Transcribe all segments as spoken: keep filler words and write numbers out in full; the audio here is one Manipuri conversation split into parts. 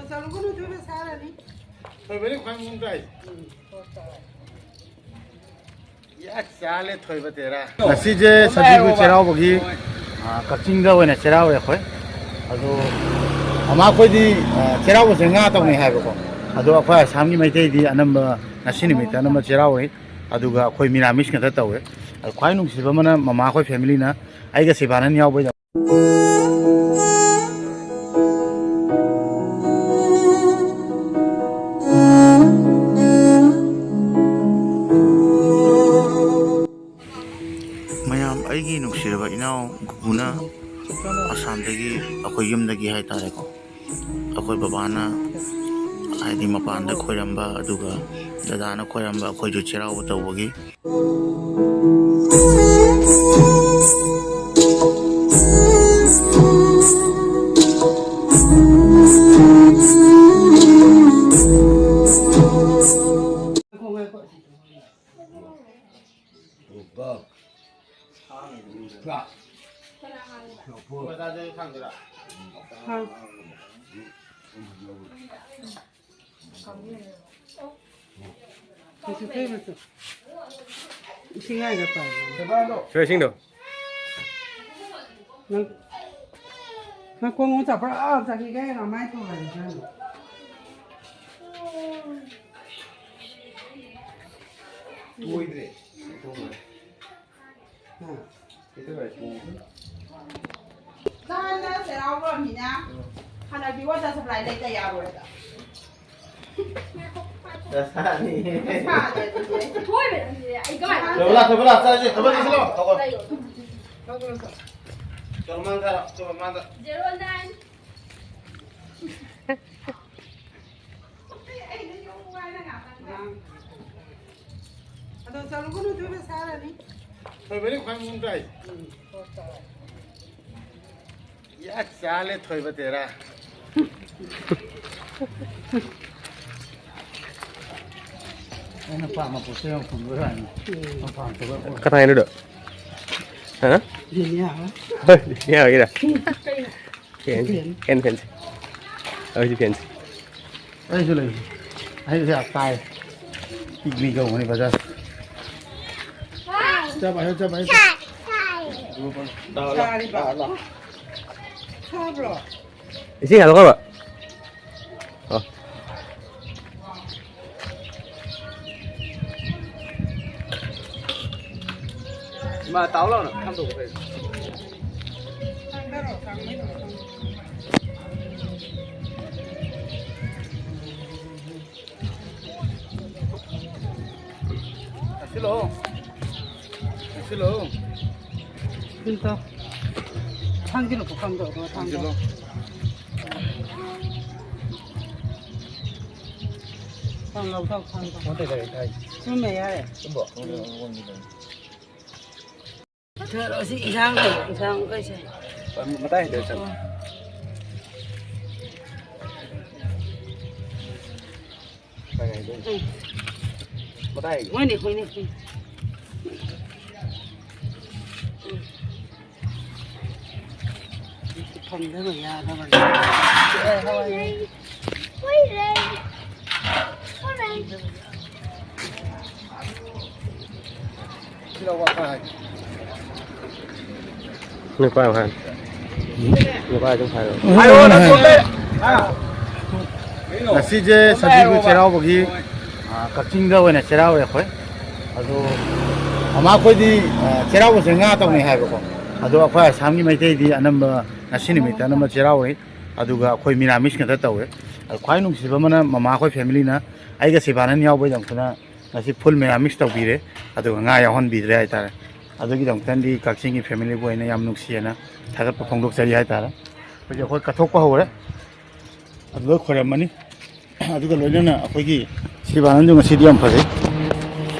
ꯆꯠꯂꯨꯒꯅꯨ, ꯊꯣꯏꯕ ꯁꯥꯔꯅꯤ꯫ ꯊꯣꯏꯕꯅꯤ ꯈ꯭ꯋꯥꯏ ꯃꯑꯣꯡ ꯇꯥꯏ꯫ ꯌꯥ ꯆꯥꯂꯦ ꯊꯣꯏꯕ ꯇꯦꯔꯥ꯫ ꯉꯁꯤꯁꯦ ꯁꯖꯤꯕꯨ ꯆꯩꯔꯥꯎꯕꯒꯤ, ꯑ, ꯀꯛꯆꯤꯡꯗ ꯑꯣꯏꯅ ꯆꯩꯔꯥꯎꯔꯦ ꯑꯩꯈꯣꯏ꯫ ꯑꯗꯣ ꯃꯃꯥꯈꯣꯏꯗꯤ, ꯑ, ꯆꯩꯔꯥꯎꯕꯁꯦ ꯉꯥ ꯇꯧꯅꯩ ꯍꯥꯏꯕꯀꯣ꯫ ꯑꯗꯣ ꯑꯩꯈꯣꯏ ꯑꯁꯥꯝꯒꯤ ꯃꯩꯇꯩꯗꯤ ꯑꯅꯝꯕ ꯉꯁꯤ ꯅꯨꯃꯤꯠꯇ ꯑꯅꯝꯕ ꯆꯩꯔꯥꯎꯔꯤ꯫ ꯑꯗꯨꯒ ꯑꯩꯈꯣꯏ ꯃꯤꯔꯥꯃꯤꯁ ꯉꯥꯛꯇ ꯇꯧꯋꯦ꯫ ꯑꯗꯣ ꯈ꯭ꯋꯥꯏ ꯅꯨꯡꯁꯤꯕ ꯑꯃꯅ ꯃꯃꯥꯈꯣꯏ ꯐꯦꯃꯤꯂꯤꯅ ꯑꯩꯒ ꯁꯤꯕꯥꯅꯟ ꯌꯥꯎꯕꯩꯗ ꯃꯌꯥꯝ, ꯑꯩꯒꯤ ꯅꯨꯡꯁꯤꯔꯕ ꯏꯅꯥꯎ ꯒꯨꯒꯨꯅ ꯑꯁꯥꯝꯗꯒꯤ, ꯑꯩꯈꯣꯏ ꯌꯨꯝꯗꯒꯤ ꯍꯥꯏꯇꯥꯔꯦꯀꯣ, ꯑꯩꯈꯣꯏ ꯕꯕꯥꯅ ꯍꯥꯏꯗꯤ ꯃꯄꯥꯟꯗ ꯈꯣꯏꯔꯝꯕ, ꯑꯗꯨꯒ ꯗꯗꯥꯅ ꯈꯣꯏꯔꯝꯕ, ꯑꯩꯈꯣꯏꯁꯨ ꯆꯩꯔꯥꯎꯕ ꯇꯧꯕꯒꯤ꯫ ꯀꯩꯁꯨ ꯊꯦꯡꯅꯁꯨ꯫ ꯏꯁꯤꯡ ꯍꯥꯏꯒ ꯄꯥꯏ꯫ ꯁꯣꯏ ꯏꯁꯤꯡꯗꯣ꯫ ꯅꯪ, ꯅꯪ ꯀꯣꯡꯉꯣ ꯆꯠꯄ꯭ꯔꯥ? ꯑꯥ, ꯆꯠꯈꯤꯒꯦ, ꯃꯃꯥꯏ ꯊꯣꯡꯉꯒ ꯆꯪꯉꯣ꯫ ꯂꯣꯏꯗ꯭ꯔꯦ꯫ ꯊꯣꯡꯉꯦ꯫ ꯅꯍꯥꯟꯅ ꯆꯩꯔꯥꯎꯕ ꯃꯤꯅ ꯍꯟꯗꯛꯇꯤ ꯋꯥꯇꯔ ꯁꯄ꯭ꯂꯥꯏ ꯂꯩꯇ ꯌꯥꯔꯣꯏꯗ꯫ ꯗꯁꯥꯅꯤ꯫ ꯗꯁꯥꯅꯤ ꯑꯗꯨꯗꯤ꯫ ꯊꯣꯏꯕ ꯅꯪꯗꯤ ꯑꯩ ꯀꯃꯥꯏꯅ ꯊꯣꯏꯕ ꯂꯥ, ꯊꯣꯏꯕ ꯂꯥ, ꯆꯠꯂꯁꯤ, ꯊꯣꯏꯕ ꯂꯥ, ꯆꯠꯂꯣ꯫ ꯂꯩꯌꯣ꯫ ꯆꯠꯂꯣ, ꯃꯥꯡ ꯊꯥꯔꯣ, ꯆꯠꯂꯣ, ꯃꯥꯡ ꯊꯥꯔꯣ꯫ Zero nine꯫ ꯑꯗꯣ ꯆꯠꯂꯨꯒꯅꯨ, ꯊꯣꯏꯕ ꯁꯥꯔꯅꯤ꯫ ꯊꯣꯏꯕꯅꯤ ꯈ꯭ꯋꯥꯏ ꯃꯑꯣꯡ ꯇꯥꯏ꯫ ꯌꯥ ꯆꯥꯂꯦ ꯊꯣꯏꯕ ꯇꯦꯔꯥ꯫ ꯑꯩꯅ ꯄꯥꯝꯕ ꯄꯣꯠꯁꯦ ꯌꯥꯝ ꯐꯪꯕ ꯖꯥꯠꯅꯤ꯫ ꯎꯝ꯫ ꯃꯄꯥꯟ ꯊꯣꯛꯂꯛꯄ꯫ ꯀꯅꯥꯏꯅꯣꯗꯣ? ꯍꯥ? ꯂꯤꯅꯤꯌꯥ ꯍꯣꯏ꯫ ꯍꯣꯏ, ꯂꯤꯅꯤꯌꯥ ꯍꯣꯏꯒꯤꯔ? ꯎꯝ꯫ ꯐꯦꯟ, ꯐꯦꯟ꯫ ꯐꯦꯟ, ꯐꯦꯟꯁꯦ꯫ ꯑꯩꯁꯨ ꯐꯦꯟꯁꯤ꯫ ꯑꯩꯁꯨ ꯂꯩ꯫ ꯑꯩꯁꯨ ꯌꯥꯝ ꯇꯥꯏ꯫ ꯄꯤꯛꯅꯤꯛ ꯌꯧꯕꯅꯤ ꯕꯖꯥꯔ꯫ ꯆꯥꯕ ꯍꯥꯏꯌꯣ, ꯆꯥꯕ ꯍꯥꯏꯌꯣ꯫ ꯆꯥꯔꯤꯕ꯫ ꯆꯥꯕ꯭ꯔꯣ? ꯏꯁꯤꯡ ꯍꯥꯜꯂꯛꯈ꯭ꯔꯕ? ꯑꯣ꯫ ꯏꯃꯥ, ꯇꯥꯎ ꯂꯥꯎꯅ ꯈꯥꯝꯗꯣꯛꯄ ꯐꯩ꯫ ꯇꯥꯁꯤꯜꯂꯣ꯫ ꯇꯥꯁꯤꯜꯂꯣ꯫ ꯊꯥꯡꯖꯤꯜꯂꯣ꯫ ꯊꯥꯡꯖꯤꯜꯂꯣ꯫ ꯊꯥꯡꯖꯤꯜꯂꯣ꯫ ꯊꯥꯡ ꯂꯧꯊꯧ, ꯊꯥꯡ ꯂꯧꯊꯧ꯫ ꯄꯣꯠꯇꯩ ꯂꯩꯔꯦ ꯊꯥꯏ꯫ ꯆꯨꯝꯃꯦ, ꯌꯥꯔꯦ꯫ ꯆꯨꯝꯕ꯭ꯔꯣ? ꯊꯣꯏꯔꯣ, ꯁꯤ ꯏꯟꯁꯥꯡ ꯀꯩ, ꯏꯟꯁꯥꯡ ꯀꯩꯁꯦ? ꯃꯇꯥꯏ ꯍꯦꯛꯇ ꯆꯪꯉꯣ꯫ ꯃꯇꯥꯏ ꯍꯦꯛꯇ꯫ ꯎꯝ꯫ ꯃꯇꯥꯏ ꯍꯦꯛꯇ꯫ ꯍꯣꯏꯅꯦ, ꯍꯣꯏꯅꯦ, ꯍꯣꯏꯅꯦ꯫ ꯎꯝ꯫ ꯐꯪꯗꯕ ꯌꯥꯗꯕꯅꯤ꯫ ꯑꯦ, ꯍꯣꯏ꯫ ꯅꯨꯄꯥ ꯑꯃ ꯍꯥꯏ꯫ ꯅꯨꯄꯥ ꯑꯗꯨꯝ ꯍꯥꯏꯔꯣ꯫ ꯍꯥꯏꯔꯣ, ꯅꯪ ꯊꯣꯛꯂꯦ꯫ ꯉꯁꯤꯁꯦ ꯁꯖꯤꯕꯨ ꯆꯩꯔꯥꯎꯕꯒꯤ, ꯑ, ꯀꯛꯆꯤꯡꯗ ꯑꯣꯏꯅ ꯆꯩꯔꯥꯎꯔꯦ ꯑꯩꯈꯣꯏ꯫ ꯑꯗꯣ ꯃꯃꯥꯈꯣꯏꯗꯤ, ꯑ, ꯆꯩꯔꯥꯎꯕꯁꯦ ꯉꯥ ꯇꯧꯅꯩ ꯍꯥꯏꯕꯀꯣ꯫ ꯑꯗꯣ ꯑꯩꯈꯣꯏ ꯑꯁꯥꯝꯒꯤ ꯃꯩꯇꯩꯗꯤ ꯑꯅꯝꯕ ꯉꯁꯤ ꯅꯨꯃꯤꯠꯇ ꯑꯅꯝꯕ ꯆꯩꯔꯥꯎꯔꯤ꯫ ꯑꯗꯨꯒ ꯑꯩꯈꯣꯏ ꯃꯤꯔꯥꯃꯤꯁ ꯉꯥꯛꯇ ꯇꯧꯋꯦ꯫ ꯑꯗꯣ ꯈ꯭ꯋꯥꯏ ꯅꯨꯡꯁꯤꯕ ꯑꯃꯅ ꯃꯃꯥ ꯑꯩꯈꯣꯏ ꯐꯦꯃꯤꯂꯤꯅ ꯑꯩꯒ ꯁꯤꯕꯥꯅꯟ ꯌꯥꯎꯕꯩꯗꯃꯛꯇꯅ ꯉꯁꯤ ꯐꯨꯜ ꯃꯤꯔꯥꯃꯤꯁ ꯇꯧꯕꯤꯔꯦ꯫ ꯑꯗꯨꯒ ꯉꯥ ꯌꯥꯎꯍꯟꯕꯤꯗ꯭ꯔꯦ ꯍꯥꯏꯇꯥꯔꯦ꯫ ꯑꯗꯨꯒꯤꯗꯃꯛꯇꯗꯤ ꯀꯛꯆꯤꯡꯒꯤ ꯐꯦꯃꯤꯂꯤꯕꯨ ꯑꯩꯅ ꯌꯥꯝ ꯅꯨꯡꯁꯤꯌꯦꯅ ꯊꯥꯒꯠꯄ ꯐꯣꯡꯗꯣꯛꯆꯔꯤ ꯍꯥꯏꯇꯥꯔꯦ꯫ ꯍꯧꯖꯤꯛ ꯑꯩꯈꯣꯏ ꯀꯠꯊꯣꯛꯄ ꯍꯧꯔꯦ꯫ ꯑꯗꯨ ꯂꯣꯏ ꯈꯣꯏꯔꯝꯃꯅꯤ꯫ ꯑꯗꯨꯒ ꯂꯣꯏꯅꯅ ꯑꯩꯈꯣꯏꯒꯤ ꯁꯤꯕꯥꯅꯟꯗ ꯉꯁꯤꯗꯤ ꯌꯥꯝ ꯐꯖꯩ꯫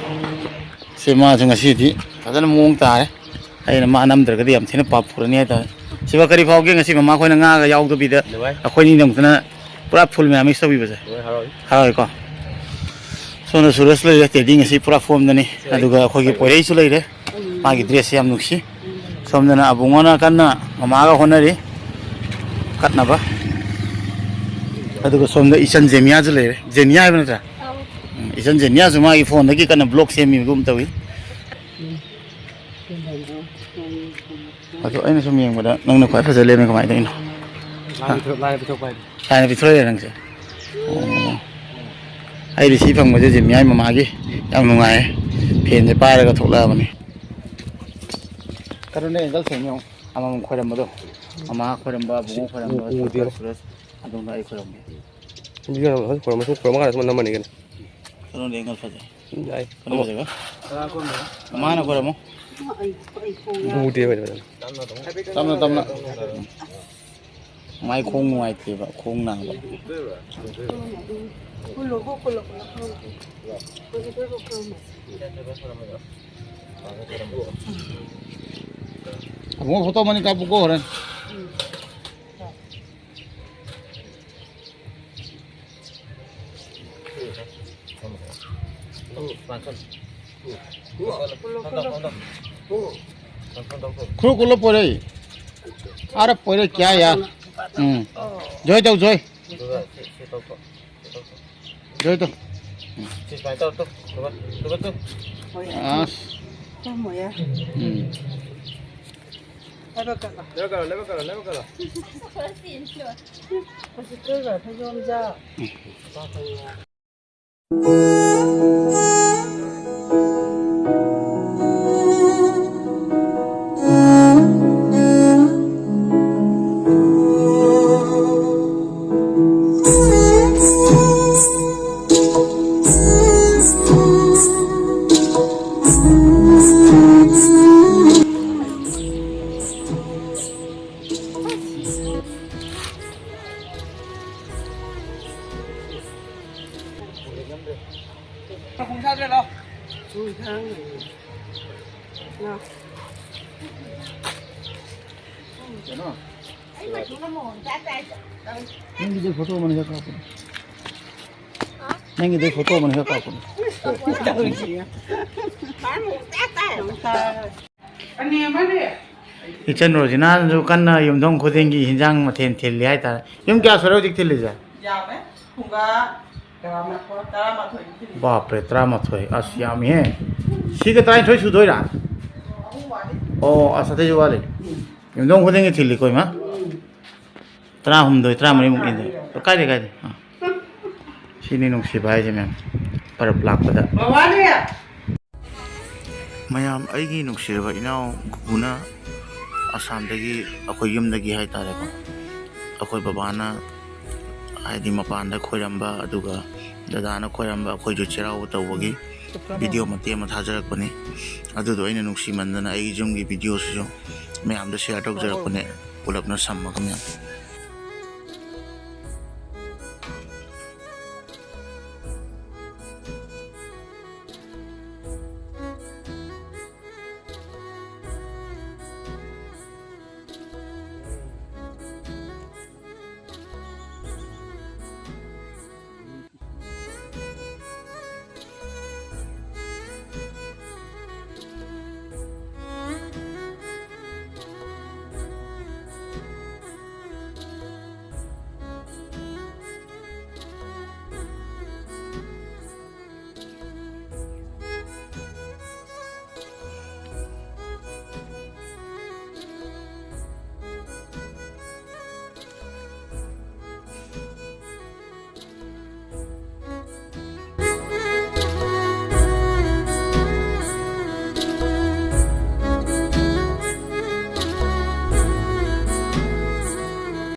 ꯁꯤ ꯃꯥꯁꯨ ꯉꯁꯤꯗꯤ ꯐꯖꯅ ꯃꯑꯣꯡ ꯇꯥꯔꯦ꯫ ꯑꯩꯅ ꯃꯥ ꯅꯝꯗ꯭ꯔꯒꯗꯤ ꯌꯥꯝ ꯊꯤꯅ ꯄꯥꯞ ꯄꯨꯔꯅꯤ ꯍꯥꯏꯇꯥꯔꯦ꯫ ꯁꯤꯕ ꯀꯔꯤ ꯐꯥꯎꯒꯦ ꯉꯁꯤ ꯃꯃꯥꯈꯣꯏꯅ ꯉꯥꯒ ꯌꯥꯎꯗꯕꯤꯗ ꯅꯨꯡꯉꯥꯏ꯫ ꯑꯩꯈꯣꯏꯅꯤ ꯅꯝꯗꯅ ꯄꯨꯔꯥ ꯐꯨꯜ ꯃꯌꯥꯝ ꯃꯤꯛꯁ ꯇꯧꯕꯤꯕꯁꯦ? ꯂꯣꯏ ꯍꯔꯥꯎꯏ꯫ ꯍꯔꯥꯎꯏꯀꯣ꯫ ꯁꯣꯝꯗ ꯁꯨꯔꯖ ꯂꯩꯔꯦ, ꯇꯦꯗꯤ ꯉꯁꯤ ꯄꯨꯔꯥ ꯐꯣꯝꯗꯅꯤ꯫ ꯂꯣꯏ꯫ ꯑꯗꯨꯒ ꯑꯩꯈꯣꯏꯒꯤ ꯄꯣꯏꯔꯩꯁꯨ ꯂꯩꯔꯦ꯫ ꯃꯥꯒꯤ ꯗ꯭ꯔꯦꯁꯁꯦ ꯌꯥꯝ ꯅꯨꯡꯁꯤ꯫ ꯁꯣꯝꯗꯅ ꯑꯕꯨꯡꯉꯣꯅ ꯀꯟꯅ ꯃꯃꯥꯒ ꯍꯣꯠꯅꯔꯤ ꯀꯠꯅꯕ꯫ ꯑꯗꯨꯒ ꯁꯣꯝꯗ ꯏꯆꯟ ꯖꯦꯅꯤꯌꯥꯁꯨ ꯂꯩꯔꯦ꯫ ꯖꯦꯅꯤꯌꯥ ꯍꯥꯏꯕ ꯅꯠꯇ꯭ꯔꯥ? ꯎꯝ, ꯏꯆꯟ ꯖꯦꯅꯤꯌꯥꯁꯨ ꯃꯥꯒꯤ ꯐꯣꯟꯗꯒꯤ ꯀꯟꯅ ꯕ꯭ꯂꯣꯛ ꯁꯦꯝꯃꯤꯕꯒꯨꯝ ꯇꯧꯏ꯫ ꯑꯗꯣ ꯑꯩꯅ ꯁꯨꯝ ꯌꯦꯡꯕꯗ ꯅꯪꯅ ꯈ꯭ꯋꯥꯏ ꯐꯖ ꯂꯩꯔꯝꯃꯦ꯫ ꯀꯃꯥꯏꯅ ꯇꯧꯔꯤꯅꯣ? ꯂꯥꯏꯅ ꯄꯤꯊꯣꯛ-, ꯂꯥꯏꯅ ꯄꯤꯊꯣꯛꯄ ꯍꯥꯏꯗꯤ꯫ ꯂꯥꯏꯅ ꯄꯤꯊꯣꯔꯛꯏꯔꯥ ꯅꯪꯁꯦ? ꯑꯣ꯫ ꯑꯩꯗꯤ ꯁꯤ ꯐꯪꯕꯁꯦ ꯖꯦꯅꯤꯌꯥꯒꯤ ꯃꯃꯥꯒꯤ ꯌꯥꯝ ꯅꯨꯡꯉꯥꯏꯌꯦ꯫ ꯐꯦꯟꯁꯦ ꯄꯥꯏꯔꯒ ꯊꯣꯛꯂꯛꯑꯕꯅꯤ꯫ ꯀꯩꯅꯣꯅꯦ, ꯑꯦꯡꯒꯜ ꯁꯦꯡꯉꯦ ꯌꯦꯡꯉꯣ꯫ ꯑꯃꯃꯝ ꯈꯣꯏꯔꯝꯕꯗꯣ꯫ ꯃꯃꯥ ꯈꯣꯏꯔꯝꯕ, ꯕꯨꯡꯉꯣ ꯈꯣꯏꯔꯝꯕ, ꯎꯗꯦꯕ꯫ ꯁꯨꯔꯦꯁ, ꯑꯗꯣꯝꯗ ꯑꯩ ꯈꯣꯏꯔꯝꯒꯦ꯫ ꯈꯣꯏꯔꯝꯃ-, ꯈꯣꯏꯔꯝꯃ-, ꯈꯣꯏꯔꯝꯃꯀꯥꯟꯗ ꯁꯨꯝ ꯅꯝꯃꯅꯤ ꯀꯩꯅꯣ꯫ ꯀꯩꯅꯣꯅꯦ, ꯑꯦꯡꯒꯜ ꯐꯖꯩ꯫ ꯌꯥꯏ꯫ ꯀꯩꯅꯣ ꯐꯖꯩꯕ? ꯃꯃꯥꯅ ꯈꯣꯏꯔꯝꯃꯣ꯫ ꯎꯗꯦꯕ ꯑꯩꯗꯤ ꯐꯖꯅ꯫ ꯇꯞꯅ, ꯇꯞꯅ꯫ ꯃꯥꯏ ꯈꯣꯡ ꯅꯨꯡꯉꯥꯏꯇꯦꯕ, ꯈꯣꯡ ꯅꯥꯕ꯫ ꯑꯃꯨꯛ ꯐꯣꯇꯣ ꯑꯃꯅꯤ ꯀꯥꯞꯄꯨꯀꯣ ꯍꯣꯔꯦꯟ꯫ ꯈꯨꯔꯨ ꯀꯨꯜꯂ ꯄꯣꯔꯩ꯫ ꯑꯥꯔ ꯄꯣꯔꯩ ꯀꯌꯥ ꯌꯥ? ꯎꯝ꯫ ꯖꯣꯏ ꯇꯧ, ꯖꯣꯏ꯫ ꯖꯣꯏ ꯇꯧ꯫ ꯎꯝ꯫ ꯑꯁ꯫ ꯎꯝ꯫ ꯍꯣꯁꯄꯤꯇꯥꯜꯒ ꯐꯩꯖꯣꯝꯖꯥ꯫ ꯅꯪꯒꯤꯗꯤ ꯐꯣꯇꯣ ꯑꯃꯅꯤ ꯈꯛ ꯀꯥꯞꯄꯨꯅꯦ꯫ ꯅꯪꯒꯤꯗꯤ ꯐꯣꯇꯣ ꯑꯃꯅꯤ ꯈꯛ ꯀꯥꯞꯄꯨꯅꯦ꯫ ꯏꯆꯟ ꯔꯣꯖꯤꯅꯥꯁꯨ ꯀꯟꯅ ꯌꯨꯝꯊꯣꯡ ꯈꯨꯗꯤꯡꯒꯤ ꯍꯤꯟꯖꯥꯡ ꯃꯊꯦꯜ ꯊꯤꯜꯂꯤ ꯍꯥꯏꯇꯥꯔꯦ꯫ ꯌꯨꯝ ꯀꯌꯥ ꯁꯨꯔꯦ ꯍꯧꯖꯤꯛ ꯊꯤꯜꯂꯤꯁꯦ? ꯌꯥꯝꯃꯦ꯫ ꯐꯨꯡꯒꯥ ꯇꯔꯥꯃꯥꯊꯣꯏ꯫ ꯇꯔꯥꯃꯥꯊꯣꯏ ꯊꯤꯜꯂꯤ꯫ ꯕꯥꯞꯔꯦ, ꯇꯔꯥꯃꯥꯊꯣꯏ꯫ ꯑꯁ, ꯌꯥꯝꯃꯤꯍꯦ꯫ ꯁꯤꯒ ꯇꯔꯥꯅꯤꯊꯣꯏ ꯁꯨꯗꯣꯏꯔꯥ? ꯑꯍꯨꯝ ꯋꯥꯠꯂꯤ꯫ ꯑꯣ, ꯑꯁ, ꯑꯇꯩꯁꯨ ꯋꯥꯠꯂꯤ꯫ ꯎꯝ꯫ ꯌꯨꯝꯊꯣꯡ ꯈꯨꯗꯤꯡꯒꯤ ꯊꯤꯜꯂꯤꯀꯣ, ꯏꯃꯥ? ꯎꯝ꯫ ꯇꯔꯥꯍꯨꯝꯗꯣꯏ, ꯇꯔꯥꯃꯔꯤꯃꯨꯛ ꯏꯟꯗꯣꯏ꯫ ꯀꯥꯏꯗꯦ, ꯀꯥꯏꯗꯦ꯫ ꯑꯥ꯫ ꯁꯤꯅꯤ ꯅꯨꯡꯁꯤꯕ ꯍꯥꯏꯁꯦ, ꯃꯌꯥꯝ꯫ ꯄꯔꯞ ꯂꯥꯛꯄꯗ꯫ ꯕꯕꯥꯅꯦ! ꯃꯌꯥꯝ, ꯑꯩꯒꯤ ꯅꯨꯡꯁꯤꯔꯕ ꯏꯅꯥꯎ ꯒꯨꯒꯨꯅ ꯑꯁꯥꯝꯗꯒꯤ, ꯑꯩꯈꯣꯏ ꯌꯨꯝꯗꯒꯤ ꯍꯥꯏꯇꯥꯔꯦꯀꯣ, ꯑꯩꯈꯣꯏ ꯕꯕꯥꯅ, ꯍꯥꯏꯗꯤ, ꯃꯄꯥꯟꯗ ꯈꯣꯏꯔꯝꯕ, ꯑꯗꯨꯒ ꯗꯗꯥꯅ ꯈꯣꯏꯔꯝꯕ, ꯑꯩꯈꯣꯏꯁꯨ ꯆꯩꯔꯥꯎꯕ ꯇꯧꯕꯒꯤ ꯚꯤꯗꯤꯑꯣ ꯃꯇꯦꯛ ꯑꯃ ꯊꯥꯖꯔꯛꯄꯅꯤ꯫ ꯑꯗꯨꯗꯣ ꯑꯩꯅ ꯅꯨꯡꯁꯤꯃꯟꯗꯅ ꯑꯩꯒꯤ ꯌꯨꯝꯒꯤ ꯚꯤꯗꯤꯑꯣꯁꯤꯁꯨ ꯃꯌꯥꯝꯗ ꯁꯤꯌꯔ ꯇꯧꯖꯔꯛꯄꯅꯦ, ꯄꯨꯂꯞꯅ ꯁꯝꯃꯒ ꯃꯌꯥꯝ꯫